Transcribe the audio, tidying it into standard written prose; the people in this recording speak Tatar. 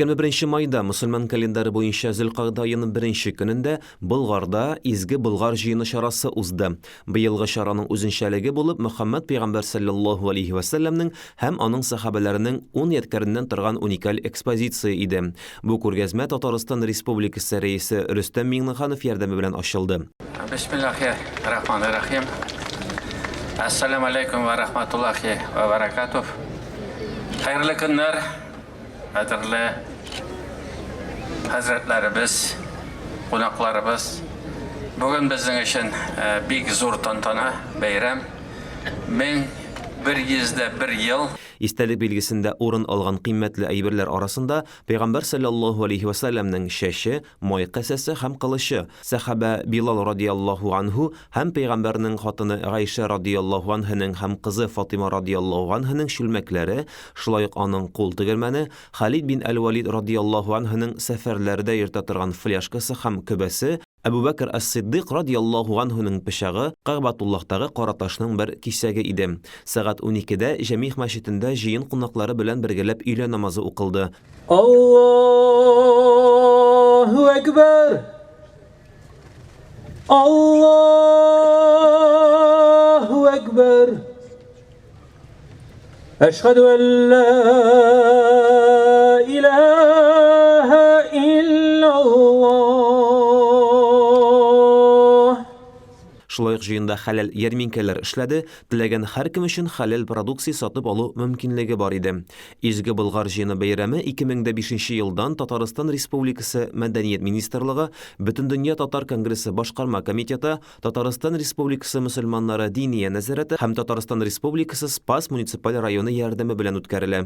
21 майда мөселман календаре буенча Зөлкагъдә аеның беренче көнендә Болгарда Изге Болгар җыены чарасы узды. Быелгы чараның үзенчәлеге булып Мөхәммәд пәйгамбәр салләллаһу алейһи вә сәлләмнең һәм аның сәхабәләренең ун ядкәреннән торган уникаль экспозиция иде. Бу күргәзмә Татарстан Республикасы Рәисе Рөстәм Миңнеханов ярдәме белән ачылды. Бисмиллахи рахмани рахим. Әссәламу алейкум вә рахматуллахи вә баракатух. Хәерле көннәр, кадерле хәзрәтләребез, кунакларыбыз. Бүген безнең өчен э, бик зур тантана, бәйрәм. 1101 ел. Истәлек билгесендә урын алган кыйммәтле әйберләр арасында Пәйгамбәр салләллаһу алейһи вә сәлләмнең чәче, май касәсе һәм кылычы, сәхабә Билал радияллаһу анһу һәм Пәйгамбәрнең хатыны Гайшә радияллаһу анһәнең һәм кызы Фатыйма радияллаһу анһәнең чүлмәкләре, шулай ук аның кул тегермәне, Халид бин әл-Вәлид радияллаһу анһүнең сәфәрләрдә йөртә торган фляжкасы һәм көбәсе, Әбү Бәкер әс-Сиддыйк радияллаһу анһүнең пычагы, Кәгъбәтуллаһтагы кара ташның бер кисәге иде. Сәгать уникедә Җәмигъ мәчетендә җыен кунаклары белән бергәләп өйлә намазы укылды. Аллаһу әкбәр! Аллаһу әкбәр! Әшһәдү әллә илаһә иллаллаһ. Шулай ук җыенда хәләл ярминкәләр эшләде, теләгән һәркем өчен хәләл продукция сатып алу мөмкинлеге бар иде. Изге Болгар җыены бәйрәме 2005 нче елдан Татарстан Республикасы Мәдәният министрлыгы, Бөтендөнья татар конгрессы башкарма комитеты, Татарстан Республикасы мөселманнары Диния нәзарәте һәм Татарстан Республикасы Спас муниципаль районы ярдәме белән үткәрелә.